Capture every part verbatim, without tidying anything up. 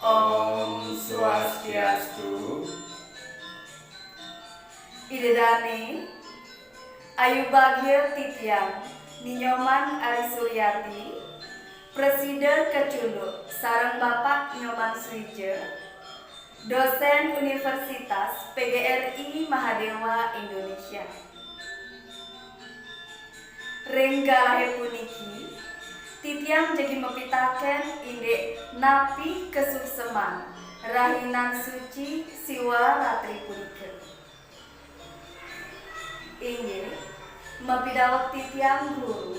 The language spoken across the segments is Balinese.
Om Swastiastu. Ida dane, ayu bagia titiang Ni Nyoman Ari Suryati, presida kecunduk sareng Bapak Nyoman Suija, dosen Universitas P G R I Mahadewa Indonesia. Ring galahe puniki, titiang jagi mapitaken indik napi kasukseman rahinan suci Siwa Ratri punika. Inggih, mapidaweg titiang guru,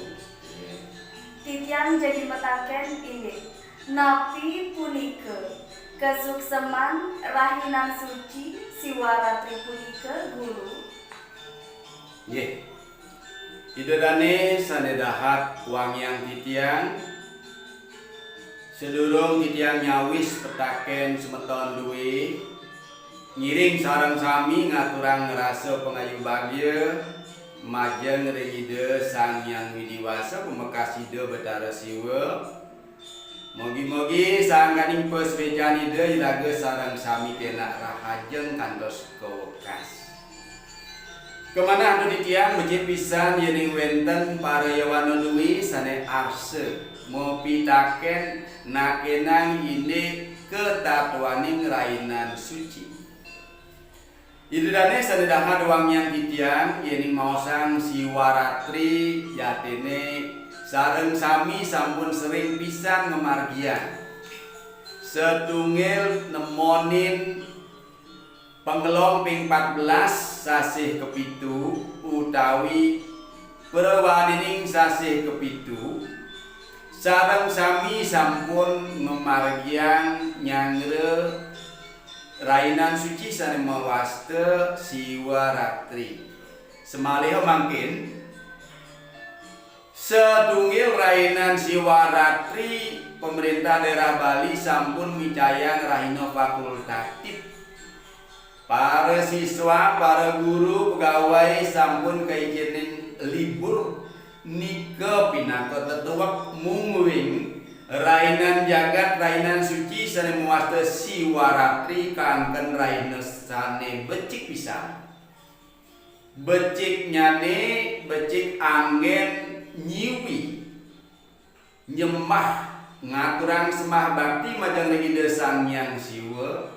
titiang jagi mataken indik napi punika kasukseman rahinan suci Siwa Ratri punika, guru? Nggih. Ida dane sane dahat wangiang titiang, sadurung titiang nyawis petaken semeton due, ngiring sareng sami ngaturang rasa pangayu bagia majeng ring Ida Sang Hyang Widi Wasa, pamekas Ida Betara Siwa. Mugi-mugi sangkaning pasuecan Ida iraga sareng sami kenak rahajeng kantos kawekas. Kamanah antuk titiang becik pisan yening wenten para yowana due sane arsa mapitaken nakenang indik katatwaning rahinan suci. Ida dane sane dahat wangiang titiang, yening maosang Siwa Ratri jatine sareng sami sampun sering pisan ngamargiang. Satunggal nemonin pangelong ping pat belas sasih kepitu utawi prawanining sasih kepitu, sareng sami sampun ngamargiang nyanggra rahinan suci sane mawasta Siwa Ratri. Samaliha mangkin, satunggal rahinan Siwa Ratri, Pemerintah Daerah Bali sampun micayang rahina fakultatif. Para siswa, para guru, pegawai sampun kaijinin libur, nika pinaka tetuek, mungguing rahinan jagat, rahinan suci sane mawasta Siwa Ratri, kangken rahina sane becik pisan. Beciknyane becik anggen nyiwi, nyembah, ngaturang sembah bakti majeng ring Ida Sang Hyang Siwa.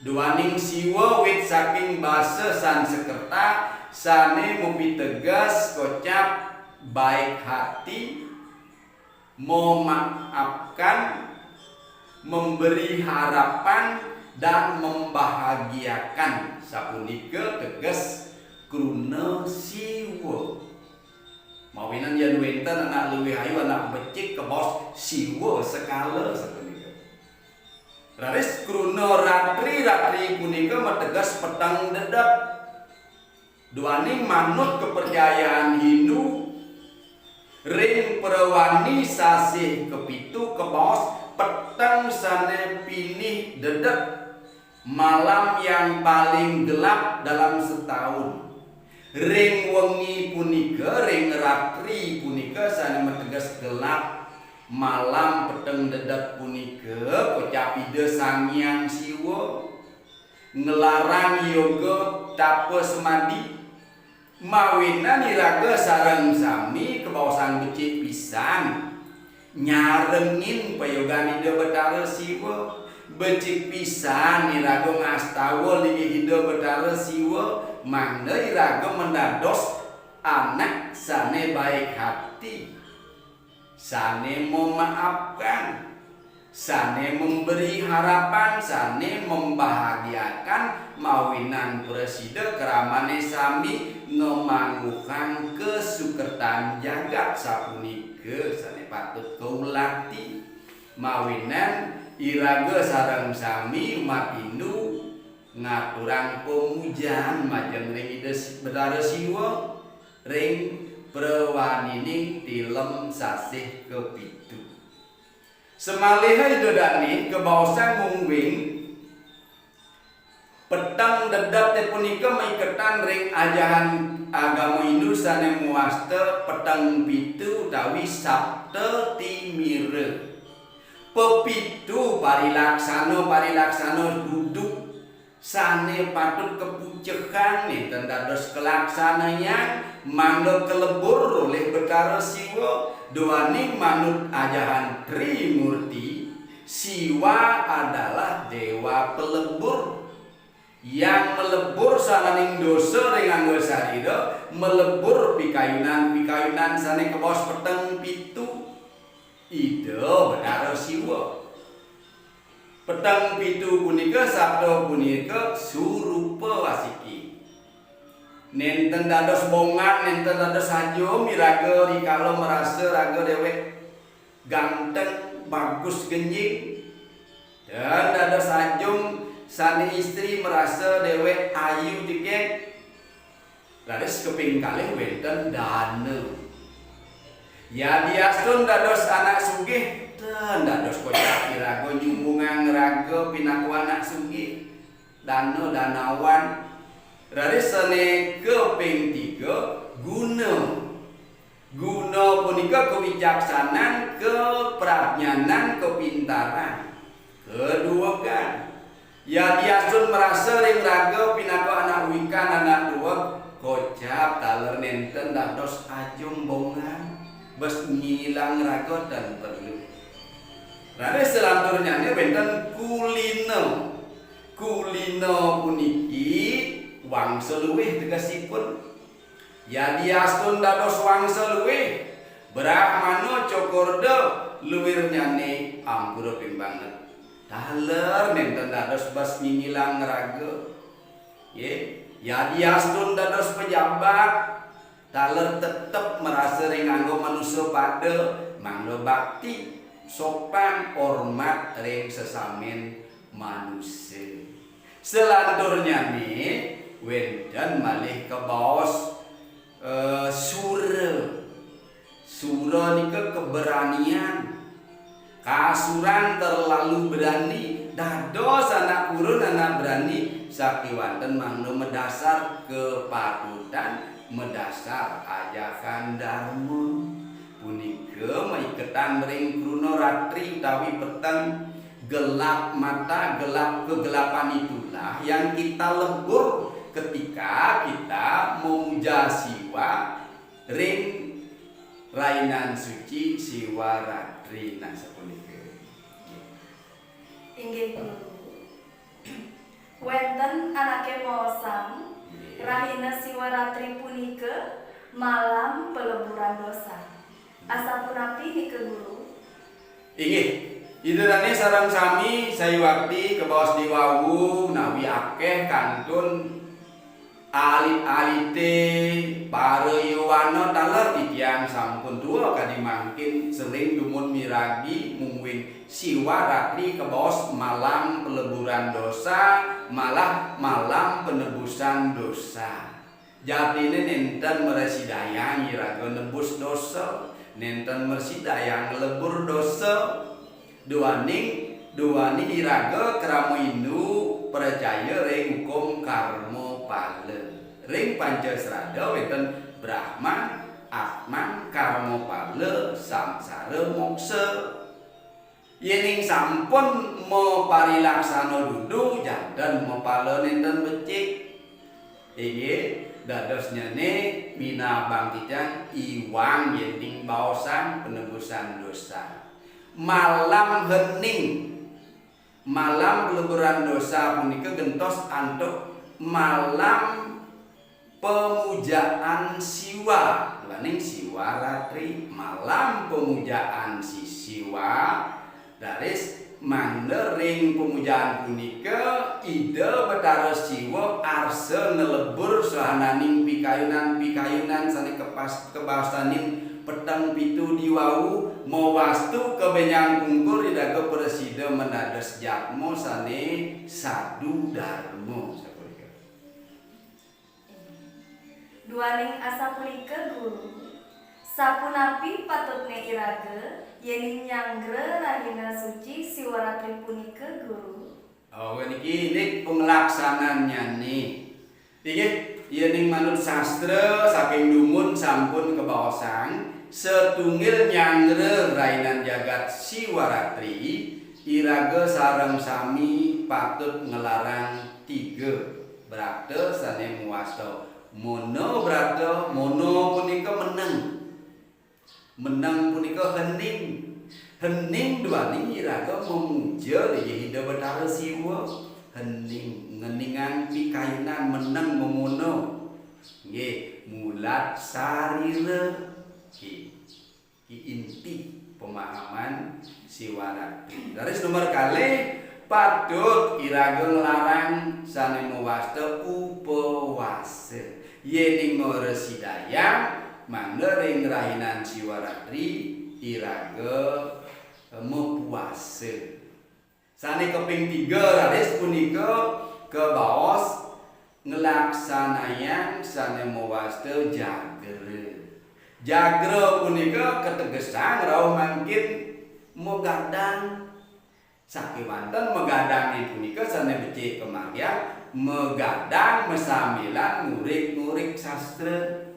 Duaning Siwa wit saking basa Sansekerta sane mapiteges kocap baik hati, memaafkan, memberi harapan, dan membahagiakan. Sapunika teges kruna Siwa. Mawinan yen wenten anak luwih ayu, anak becik, kabaos Siwa sekala sapunika. Raris kruna ratri, ratri punika mateges peteng dedet. Duaning manut kepercayaan Hindu, ring prawani sasih kepitu kabaos peteng sane pinih dedet, malam yang paling gelap dalam setahun. Ring wengi punika, ring ratri punika sane mateges gelap, malam peteng dedet punika, kocap Ida Sang Hyang Siwa nglarang yoga tapa semadi, mawinan iraga sareng sami kabaosang becik pisan nyarengin payogan Ida Betara Siwa. Becik pisan iraga ngastawa linggih Ida Betara Siwa, mangda iraga mendados anak sane baik hati, sane memaafkan, sane memberi harapan, sane membahagiakan, mawinan prasida kramane sami ngamangguhang kasukertan jagat sapunika sane patut kaulati. Mawinan iraga sareng sami umat Hindu ngaturang pamujan majeng ring Ida Si-, Betara Siwa ring prawanining tilem sasih kapitu. Samaliha Ida Dane kabaosang mungguing peteng dedete punika maiketan ring ajahan agama Hindu sane mawasta peteng pitu utawi Sapta Timira. Pepitu parilaksana-parilaksana duduk sané patut kapucehang nénten dados kalaksanayang mangda kalebur olih Betara Siwa, duaning manut ajahan Trimurti, Siwa adalah déwa pelebur. Yang malebur sahananing dosa ring angga sarira, malebur pikayunan-pikayunan sané kabaos peteng pitu. Ida Betara Siwa. Peteng pitu punika sabda punika surupa wasiki. Nénten dados bongan, nénten dados ajum iraga rikala marasa raga déwék ganteng, bagus, genjing. Ten dados ajum sané istri marasa déwék ayu tekén. Raris kaping kalih wénten dana. Yadiastun dados anak sugih, ten dados kocap iraga nyumbungang raga pinaka anak sugih. Dana, danawan. Raris sané kaping tiga, guna. Guna punika kawicaksanan, kapradnyanan, kapintaran. Kaduwegan. Yadiastun marasa ring raga pinaka anak wikan, anak duweg, kocap taler nénten dados ajum bongan, bes ngilang raga ten perlu. Raris salanturnyané wénten kulina. Kulina puniki wangsa luih tegesipun. Yadiastun dados wangsa luih, Brahmana, Cokorda, luirnyané ampura ping banget. Taler nénten dados bes ngingilang raga. Nggih, yadiastun dados pejabat, taler tetep marasa ring angga manusa pada, mangda bakti, sopan, hormat ring sesamin manusa. Salanturnyané wénten malih kabaos, eh, sura. Sura nika keberanian. Kasuran terlalu berani. Dados anak purun, anak berani, sakéwanten mangda madasar kapatutan, madasar ajahan darma. Punika maiketan ring kruna ratri utawi peteng, gelap mata, gelap kegelapan itulah yang kita lebur ketika kita memuja Siwa ring rainan suci Siwa Ratri. Nah, sapunika. Inggih, Guru. Wénten anaké maosang, nggih, rahina Siwa Ratri punika malam peleburan dosa. Asapunapi nika, Guru? Inggih, Ida dané sareng sami sayuwakti kabaos diwawu, menawi akéh kantun alit-alité para yowana taler titiang sampun tua kadi mangkin sering dumun miragi mungguing Siwa Ratri kabaos malam peleburan dosa, malah malam penebusan dosa. Jatiné nénten mrasidayang iraga nebus dosa, nénten mrasidayang nglebur dosa. Duaning, duaning iraga krama Hindu pracaya ring hukum karma pala. Ring Pancasrada wénten Brahman, Atman, Karma Pala, Samsara, Moksa. Yéning sampun maparilaksana dudu, janten mapala nénten becik. Inggih, dadosnyané minabang titiang iwang yéning baosang penebusan dosa. Malam hening, malam peleburan dosa punika gentos antuk malam pemujaan Siwa, duaning Siwa Ratri, malam pemujaan si Siwa, raris mangda ring pemujaan punika Ida Betara Siwa arsa nglebur sahananing pikayunan-pikayunan sané kepas-, kabaosanin peteng pitu diwawu, mawastu ka bénjang pungkur iraga prasida madados jadma sané sadu darma, sapunika. Duaning asapunika, Guru, sapunapi patutné iraga yéning nyanggra rahina suci Siwaratri punika, Guru? Oh, niki indik panglaksanannyané. Inggih, yéning manut sastra saking dumun sampun kabaosang, Satunggil nyanggra rainan jagat Siwaratri, iraga sareng sami patut nglarang tiga brata sane mawasta Mona brata. Mona punika meneng. Meneng punika hening. Hening duaning iraga memuja ring Ida Betara Siwa. Hening, ngeningang pikayunan, meneng memona. Nggih, mulat sarira. Nggih. Ki inti pemahaman Siwaratri. Raris nomor kalih, patut iraga nglarang sane mawasta upawasa. Yening marasidayang, mangda ring rahinan Siwaratri iraga, eh, mapuasa. Sane kaping tiga raris punika kabaos nglaksanayang sane mawasta jagra. Jagra punika kategesang rauh mangkin magadang. Sakewanten magadangnya punika sane becik kamargiang magadang masambilan ngurik-ngurik sastra.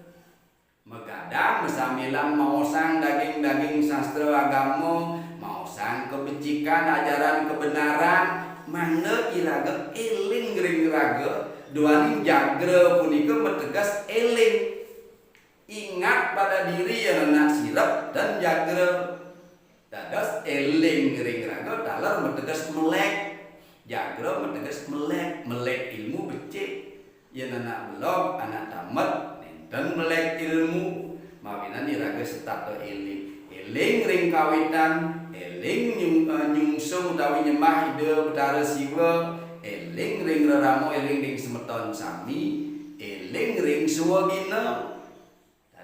Magadang masambilan maosang daging-daging sastra agama, maosang kabecikan ajaran kebenaran, mangda iraga eling ring raga, duaning jagra punika mateges eling. Ingat pada diri yen anak sirep ten jagra. Dados eling ring raga taler mateges melek. Jagra mateges melek, melek ilmu becik. Yen anak belog, anak tamet, nenten melek ilmu, mawinan iraga setata eling. Eling ring kawitan, eling nyung-, eh, nyungsung utawi nyembah Ida Betara Siwa, eling ring rerama, eling ring semeton sami, eling ring swagina.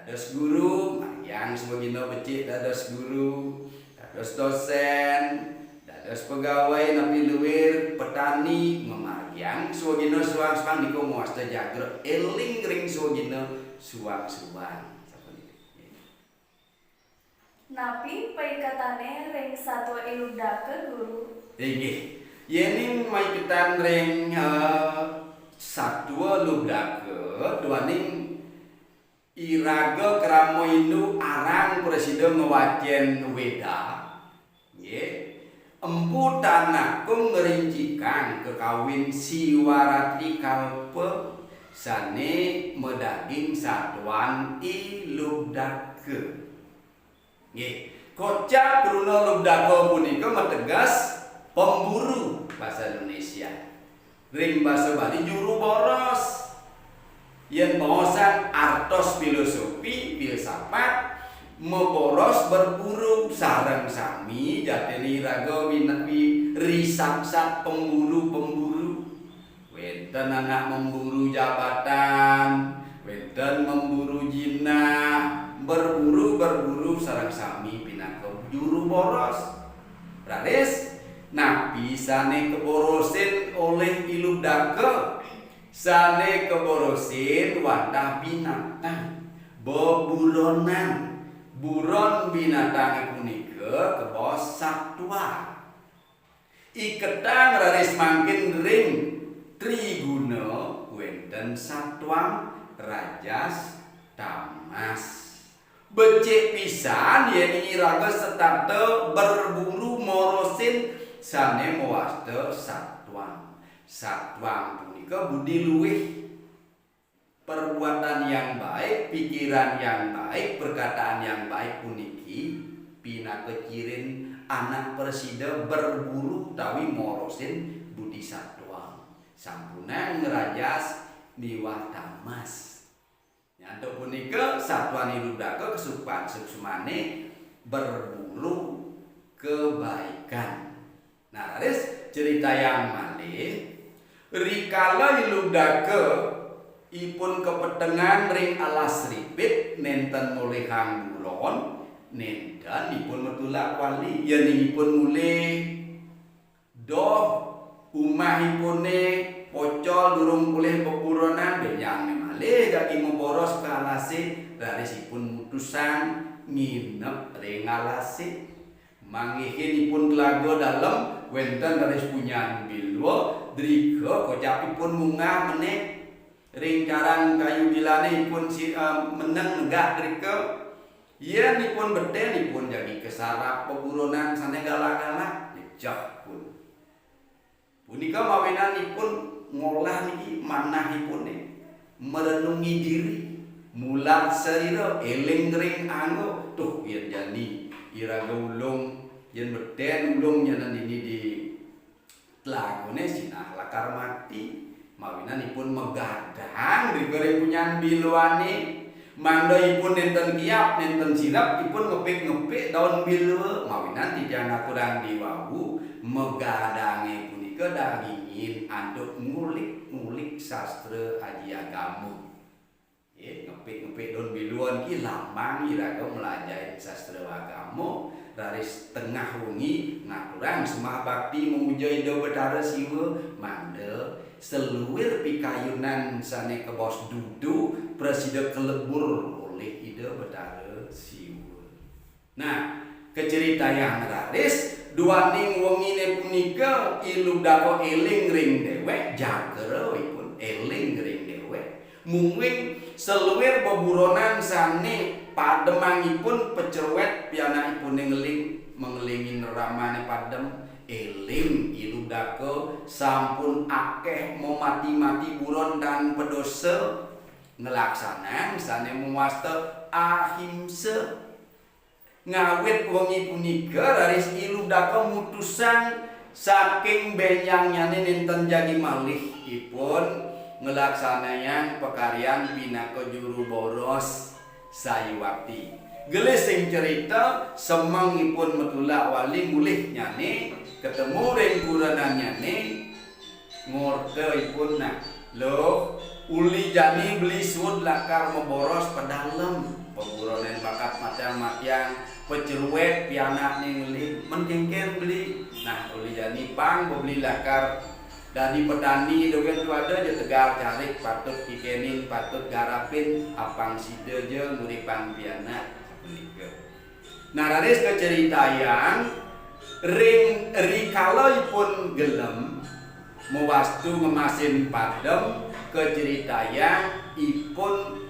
Dados guru, margiang swagina becik dados guru, dados dosen, dados pegawai napi luir, petani, ngamargiang swagina suang-suang nika mawasta jagra, eling ring swagina suang-suang. Sapunika. Napi paiketane ring satua ilubdaka, Guru? Inggih. Yening maiketan ring, eh, satua lubdaka, duaning iraga krama indu arang prasida ngwacen Weda, nggih, Empu Tan Agung ngrincikang kakawin Siwaratri Kalpa sane madaging satuan I Lubdaka. Nggih, kocap kruna Lubdaka punika mateges pemburu basa Indonesia. Ring basa Bali juru boros. Yen maosang artos filosofi, filsafat, maboros berburu sareng sami jatine iraga winawi risaksat pemburu-pemburu. Wenten anak memburu jabatan, wenten memburu jinah, berburu-berburu sareng sami pinaka juru boros. Raris, napi sane kaborosin olih I Lubdaka? Sane kaborosin wantah binatang, beburonan. Buron binatange punika kabaos satwa. Iketang raris mangkin ring triguna wenten satwam, rajas, tamas. Becik pisan yen iraga setata berburu morosin sane mawasta satwam. Satwam punika budi luih. Perbuatan yang baik, pikiran yang baik, perkataan yang baik puniki pinaka cirin anak prasida berburu utawi morosin budi satwam. Sampunang ngrajas miwah tamas. Nyantuk punika, satwan I Lubdaka kasupan suksmane berburu kebaikan. Nah, raris critayang malih, rikala I Lubdaka ipun kapetengan ring alas ripit nenten molihang buron, nenten ipun matulak wali, yening ipun mulih. Doh, umahipune pocol durung polih beburonan, benjangne malih jagi maboros ka alase, raris ipun mutusang nginep ring alase. Manggihin ipun telaga dalem, wenten raris punyan bilwa, drika kocapipun munggah menik. Ring carang kayu bilane ipun si, eh, meneng negak drika. Yén ipun betén, ipun jagi kasarap beburonan sané galak-galak, jejeh pun. Punika mawinan ipun ngolah niki manah ipuné, merenungi diri, mulat sarira, éling ring angga. Tuh, yén jani iraga ulung, yén betén ulung nyanan dini di telagané, sinah lakar mati, mawinan ipun magadang ring punyan biluané. Mangda ipun nénten kiap, nénten sirep, ipun ngepik-ngepik daun bilua, mawinan titiang aturang di wau, magadangé punika dagingin antuk ngulik-ngulik sastra aji agama. Eh, ngepik-ngepik daun bilua niki lambang iraga mlajahin sastra agama, raris tengah wengi ngaturang sembah bakti memuja Ida Betara Siwa, mangda saluir pikayunan sané kabaos dudu prasida kalebur olih Ida Betara Siwa. Nah, kacritayang raris, duaning wenginé punika I Lubdaka éling ring déwék, jagra ipun éling ring déwék. Mungguing saluir beburonan sané pademang ipun pacruét pianak ipuné ngeling, mangelingin reramané padem, éling I Lubdaka sampun akéh mamati-mati buron tan padosa, nglaksanayang sané mawasta ahimsa. Ngawit wengi punika, raris I Lubdaka mutusang saking bénjangnyané nénten jagi malih ipun nglaksanayang pakaryan pinaka juru boros sayuwakti. Gelis sing cerita, semeng ipun matulak wali, mulihnyané katemu ring kurenannyané, ngorta ipun, nah, luh, uli jani beli suud lakar maboros padalem. Paburonan bakat matiang-matiang, pacruét pianakné ngeling, men kénkén beli. Nah, uli jani pang beli lakar dadi petani, dogén tuada ja tegal carik, patut kikénin, patut garapin, apang sida ja nguripang pianak, sapunika. Nah, raris kacritayang, ring rikala ipun gelem mawastu ngemasin padem, kacritayang ipun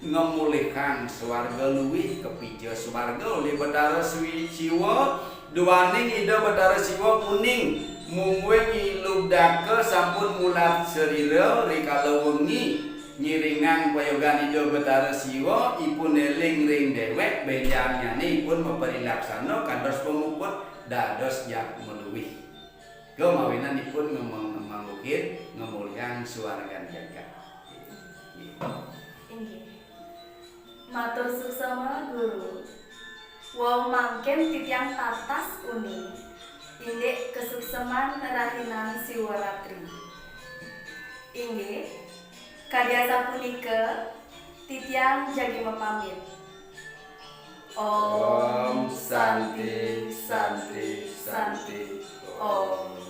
ngamolihang suarga luih, kapija suarga olih Betara Swi-, Siwa, duaning Ida Betara Siwa uning, mungguing I Lubdaka sampun mulat sarira rikala wengi, ngiringang payogan Ida Betara Siwa, ipun éling ring déwék, bénjangnyané ipun maparilaksana kados pamuput dados jadma luih. Kamawinan ipun ngemang-, ngemangguhin, ngamolihang suargan jagat. Nggih. Inggih. Matur suksema, Guru. Wau mangkin titiang tatas uning indik kasukseman rahinan Siwaratri. Inggih, kadi asapunika, titiang jagi mapamit. Om Santi, Santi, Santi, Om.